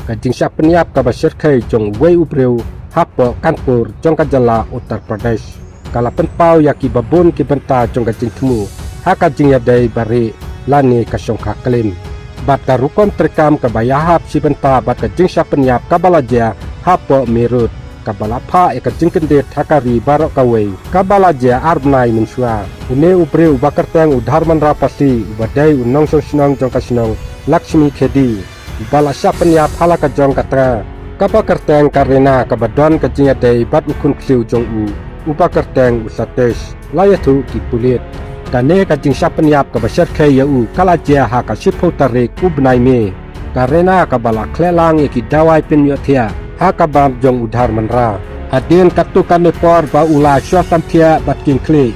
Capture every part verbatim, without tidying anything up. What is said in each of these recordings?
Ka jingshah pynïap kaba shyrkhei jong uwei u briew hapoh Kanpur jong ka jylla Uttar Pradesh ka la pynpaw ïa ki babun ki bynta jong ka jingthmu ha ka jingïadei barieh lane ka shongkha klim. Bad ka rukom treikam kaba ïahap shi bynta bad ka jingshah pynïap kaba la jia hapoh Meerut kaba la phah ïa ka jingkyndit ha ka ri baroh kawei kaba la jia ar bnai mynshuwa. Une u briew uba kyrteng u Dharmendra Pasi uba dei u nongshong shnong jong ka shnong Lakshmi Khedi uba la shah pynïap ha la ka jong ka tnga kaba kyrteng ka Reena kaba don ka jingïadei bad u khun khliew jong u uba kyrteng u Satish, la ïathuh ki pulit. Kane ka jingshah pynïap kaba shyrkhei ïa u ka la jia ha ka shiphew tarik u bnai May. Ka Reena kaba la khleh lang ïa ki dawai pynïohthiah ha ka bam jong u Dharmendra. Hadien katto katne por ba u la shah samthiah bad king khlieh,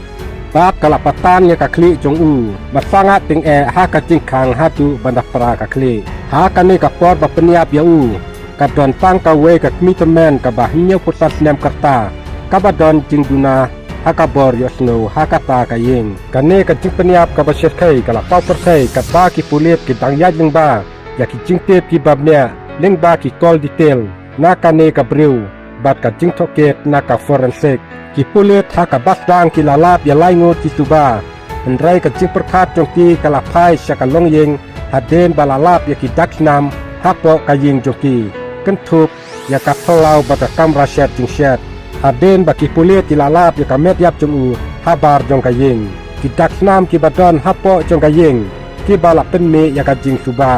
bad ka la patan ïa ka khlieh jong u bad sa nga tyngeh ha ka jingkhang haduh ban da pra ka khlieh. Ha kane ka por ba pynïap ïa u ka don tang kawei ka kmie tymmen kaba hynñiewphew san snem ka rta kaba don jingduna ha ka bor ïohsngew ha kata ka ïing. Kane ka jingpynïap kaba shyrkhei ka la paw pyrthei katba ki pulit ki dang ïaid lyngba ïa ki jingtip kiba bniah lyngba ki call detail na kane ka briew bad ka jingtohkit na ka forensic. Ki pulit ha kaba sdang ki la lap ïa lai ngut ki suba, hynrei ka jingpyrkhat jong ki ka la phai sha ka longïing hadien ba la lap ïa ki dak snam hapoh ka ïing jong ki, kynthup ïa ka phyllaw bad ka kamra shet jingshet. Hadien ba ki pulit ki la lap ïa ka met ïap jong u habar jong ka ïing, ki dak snam kiba don hapoh jong ka ïing kiba la pynmih ïa ka jingsuba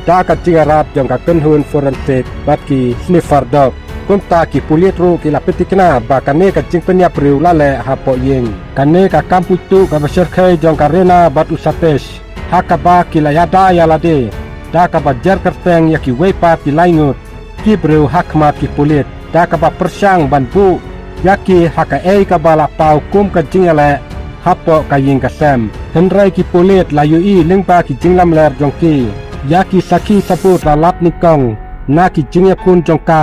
da ka jingïarap jong ka kynhun forensic bad ki sniffer dog. Kumta ki pulit ruh ki la pynthikna ba kane ka jingpynïap briew la leh hapoh ïing. Kane ka kam puitu kaba shyrkhei jong ka Reena bad u Satish ha kaba ki la ïada ïa lade da kaba jer kyrteng ïa kiwei pat ki lai ngut ki briew ha khmat ki pulit da kaba pyrshang ban buh ïa ki ha kaei kaba la paw kum ka jingïaleh hapoh ka ïing ka sem. Hynrei ki pulit la ïohi lyngba ki jinglamler jong ki ïa ki sakhi sabut la lap nyngkong na ki jingïakhun jong ka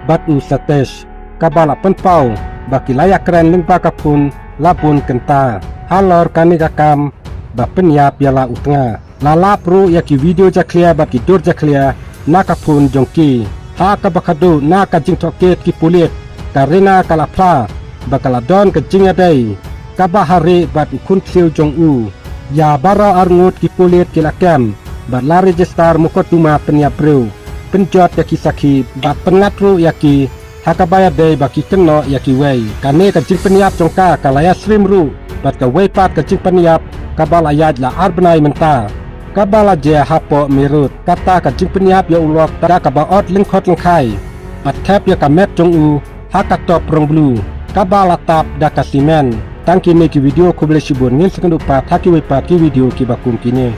bad u Satish, kaba la pynpaw ba ki la ïakren lyngba ka phone la bun kynta halor kane ka kam ba pynïap ïa la u tnga. La lap ruh ïa ki video jakhlia bad ki dur jakhlia na ka phone jong ki. Ha kaba khadduh na ka jingtohkit ki pulit, ka Reena ka la phla ba ka la don ka jingïadei kaba ha rieh bad u khun khliew jong u. Ïa baroh ar ngut ki pulit ki la kem bad la register mukotduma pynïap briew, pynjot ïa ki sakhi bad pynngat ruh ïa ki ha kaba ïadei ba ki kynnoh ïa kiwei. Kane ka jingpynïap jong ka ka la ïasyriem ruh bad kawei pat ka jingpynïap kaba la ïaid la ar bnai mynta kaba la jia hapoh Meerut. Kata ka jingpynïap ïa u lok da kaba ot lyngkhot lyngkhai bad thep ïa ka met jong u ha ka top rong blue kaba la tap da ka simen. Tang kine ki video, khublei shibun, ngin sa ïakynduh pat ha kiwei pat ki video kiba kum kine.